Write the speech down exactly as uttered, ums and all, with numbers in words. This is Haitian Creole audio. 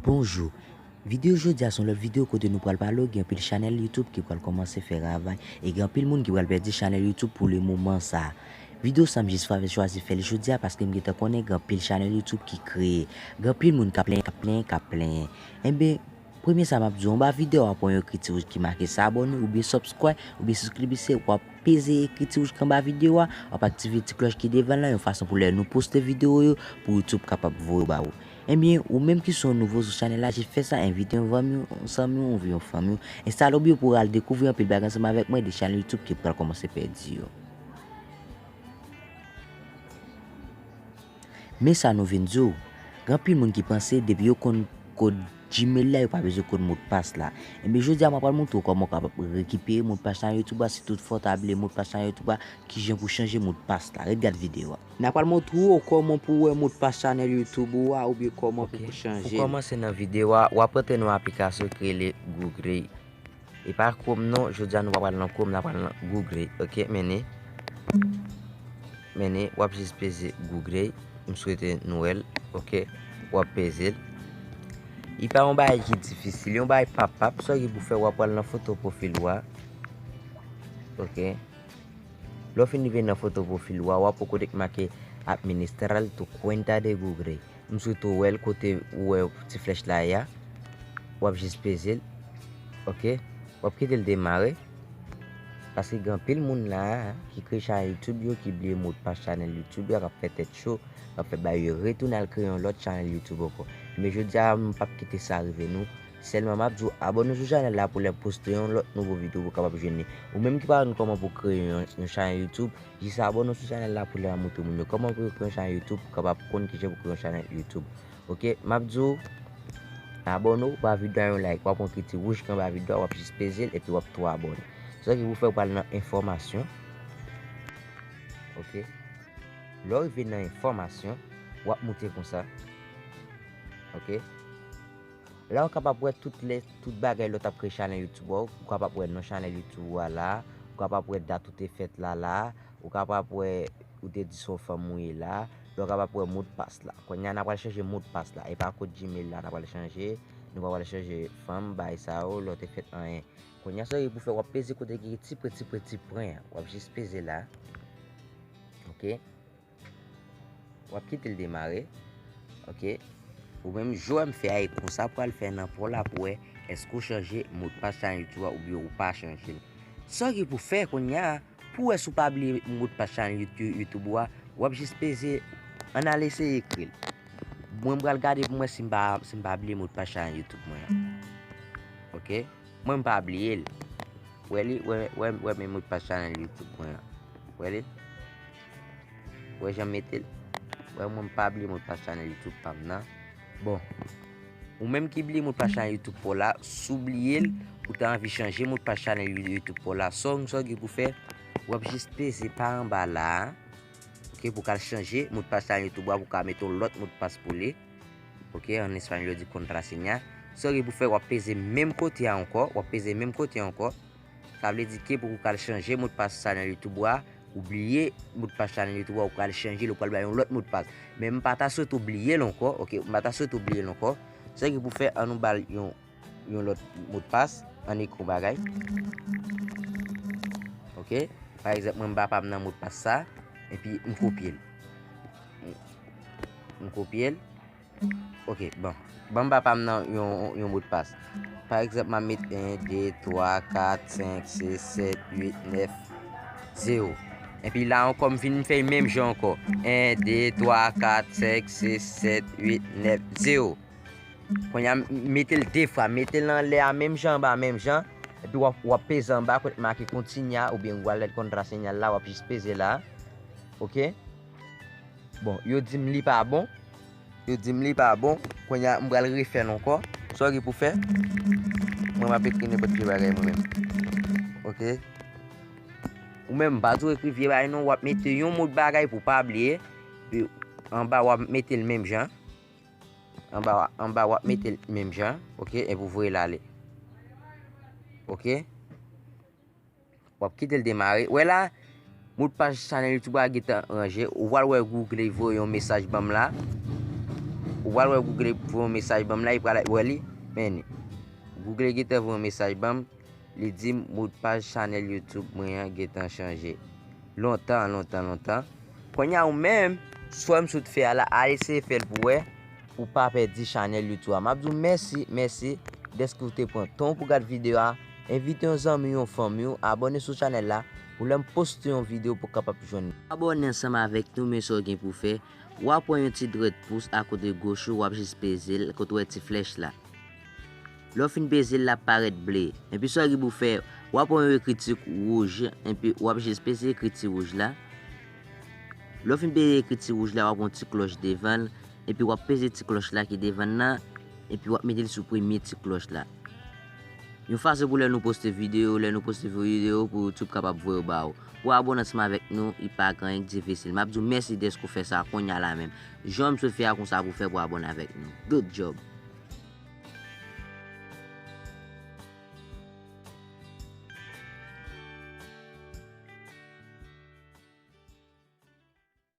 Bonjou. Videyo jodi a se yon lòt videyo kote nou pral pale w gen anpil chanèl YouTube ki pral kòmanse fè ravay e gen anpil moun ki pral pèdi chanèl YouTube pou le moman sa a. Videyo sa a m jis fè, chwazi fè l jodi a paske m gentan konnen gen anpil chanèl YouTube ki kreye. Gen anpil moun k ap plenyen, k ap plenyen, k ap plenyen. Enben, premye sa m ap di w, anba videyo a w ap wè yon ekri ti wouj ki make s'abonner oubyen subscribe oubyen souskribise, w ap peze ekri ti wouj ki anba videyo a, w ap aktive ti klòch ki devan l lan yon fason pou lè nou poste videyo yo, pou YouTube kapab voye yo ba ou. Ebyen, ou menm ki se yon nouvo sou chanèl la, jis fè sa, envite yon zanmi w, yon zanmi w, yon fanmi w, enstale w byen pou w al dekouvri anpil bagay ansanm avèk mwen de chanèl YouTube ki pral kòmanse pèdi yo. Men sa nou vin di w, gen anpil moun ki panse depi yo konn kòd Gmail la, yo pa bezwen konn modpas la. Ebyen, jodi a, m ap pral montre w kòman w kapab rekipere modpas chanèl YouTube a, si toutfwa w ta bliye modpas chanèl YouTube a, kijan pou chanje modpas la. Ret gad videyo a. N ap pral montre w kòman pou w wè modpas chanèl YouTube ou a, oubyen kòman pou Ok. pou chanje Pou l. Kòmanse nan videyo a, w ap rantre nan yon aplikasyon ki rele Google. E pa Chrome non, jodi a nou pa pral nan Chrome, n ap pral nan Google, ok, mennen. Mennen, w ap jis peze Google, m swete nou wè l, ok, w ap peze l. Li pa yon bagay ki difisil, yon bagay papap, sa w gen pou fè, w ap pral nan foto pwofil ou a, ok. Lè w fin rive nan foto pwofil ou a, w ap wè kote k make administrar tu cuenta de Google. M swete w wè l kote ou wè ti flèch la ye a. W ap jis peze l. Ok. W ap kite l demare. Paske gen anpil moun la a ki kreye chanèl YouTube yo ki bliye modpas chanèl YouTube yo, k ap fè tèt cho, k ap fè bagay yo retounen al kreye yon lòt chanèl YouTube ankò. Men jodi a, m p ap kite sa rive nou. Sèlman m ap di w abòne sou chanèl la pou lè m poste yon lòt nouvo videyo pou w kapab jwenn li. Ou menm ki pa konn kòman pou kreye yon, yon chanèl YouTube, jis abòne sou chanèl la pou lè m ap montre moun yo kòman pou yo kreye yon chanèl YouTube, pou w kapab konn kijan pou kreye yon chanèl YouTube. Ok, m ap di w abòne w, ba videyo a yon like, w ap wè yon ti wouj ki anba videyo a, w ap jis peze l epi w ap tou abòne. Sa ki pou fè w pral nan enfòmasyon. Ok. Lè w rive nan enfòmasyon, w ap moute konsa. Ok. La w kapab wè tout lè, tout bagay lè w t ap kreye chanèl YouTube ou a, ou kapab wè non chanèl YouTube ou a la, ou kapab wè dat ou te fèt la la, ou kapab wè ou te di se yon fanm ou ye la, lè w kapab wè modpas la. Kounye a n a pral chanje modpas la, e pa kòd Gmail la n a pral chanje, nou pa pral chanje fanm, bagay sa yo, lè w te fèt anyen. Kounye a sa w gen pou fè, w ap peze kote ki ti pre, ti pre, ti pren an, w ap jis peze la. Ok. W ap kite l demare. Ok. Ou menm jan w fè a, e konsa pou al fè nan pa w la pou wè èske w chanje modpas chanèl YouTube a oubyen ou pa chanje l. Sa w gen pou fè kounye a, pou wè si w pa bliye modpas chanèl YouTube, YouTube ou a, w ap jis peze, ann al eseye ekri l. Mwen m pral gade pou mwen si m pa, si m pa bliye modpas chanèl YouTube mwen an. Ok. Mwen m pa bliye l. Wè li, wè, wè, wè men modpas chanèl YouTube mwen an. Wè li? Wè jan m mete l? Wè mwen m pa bliye modpas chanèl YouTube pa m nan. Bon. Ou menm ki bliye modpas chanèl YouTube pa w la, si w bliye l, ou ta anvi chanje modpas chanèl You-, YouTube pa w la, sa w, sa w gen pou fè, w ap jis peze pa anba la a. Ok, pou w ka al chanje modpas chanèl YouTube ou a, pou w ka mete yon lòt modpas pou li. Ok, an espanyòl yo di contraseña. Sa w gen pou fè, w ap peze menm kote a ankò, w ap peze menm kote a ankò. Sa vle di ke pou w ka al chanje modpas chanèl YouTube ou a, ou bliye modpas chanèl YouTube ou a, ou ka al chanje l, ou pral bay yon lòt modpas. Men m pa ta swete w bliye l ankò, ok, m pa ta swete w bliye l ankò. Sa w gen pou fè, ann nou ba l yon, yon lòt modpas, ann ekri yon bagay. Ok, pa egzanp, mwen m ba pa m nan modpas sa, epi m kopye l. M kopye l. Ok, bon. Ban m ba pa m nan yon, yon modpas. Pa egzanp, m ap met en, de, twa, kat, senk, sis, sèt, uit, nèf, zewo. Epi la ankò, m vin fè menm jan ankò. En, de, twa, kat, senk, sis, sèt, uit, nèf, zewo. Kounye a, m mete l de fwa. Mete l anlè a, menm jan anba, menm jan. Epi w ap, w ap peze anba, kote make kontinye a, oubyen wallet kontrasenyal la, w ap jis peze la. Ok? Bon, yo di m li pa bon. Yo di m li pa bon. Kounye a, m pral refè l ankò. Sa w gen pou fè? Mwen, m ap ekri nenpòt vye bagay, mwen menm. Ok? Ou menm, m pa di w ekri vye bagay non, w ap mete yon mo bagay pou w pa bliye. Epi anba, w ap mete l menm jan. Anba, anba, w ap mete l menm jan. Ok? Epi w voye l ale. Ok? W ap kite l demare. Wè la, modpas chanèl YouTube a gentan ranje. Ou pral wè Google voye yon mesaj ban m la. Ou pral wè Google voye yon mesaj ban m la, li pral wè li. Men, Google gentan voye yon mesaj ban m, li di m modpaj chanèl YouTube mwen an gentan chanje. Lontan, lontan, lontan. Kounye a ou menm, swè m sot fè a la, al eseye fè l pou wè, pou pa pèdi chanèl YouTube a. M ap di w mèsi, mèsi, dèske w te pran tan w pou gad videyo a. Envite yon zanmi w, yon fanmi w, abòne sou chanèl la, pou lè m poste yon videyo pou w kapab jwenn li. Abòne ansanm avèk nou, men sa w gen pou w fè, w a pran yon ti dwèt pous a kote goch ou, w ap jis peze l, kote w wè ti flèch la. Lè w fin peze l, l ap parèt ble. Enpi sa w gen pou w fè, w a pran yon ekriti wouj, enpi w ap jis peze ekriti wouj la. Lè w fin peze ekriti wouj la, w a pran yon ti klòch devan l, epi w ap peze ti klòch la ki devan l nan, epi w ap mete l sou premye ti klòch la. Yon fason pou lè nou poste videyo, lè nou poste videyo pou YouTube kapab voye yo ba ou. Pou abòne ansanm avèk nou, li pa gen anyen k difisil. M ap di w mèsi dèske w fè sa kounye a la menm. Jan m sot fè a konsa pou fè pou abòne avèk nou. Good job!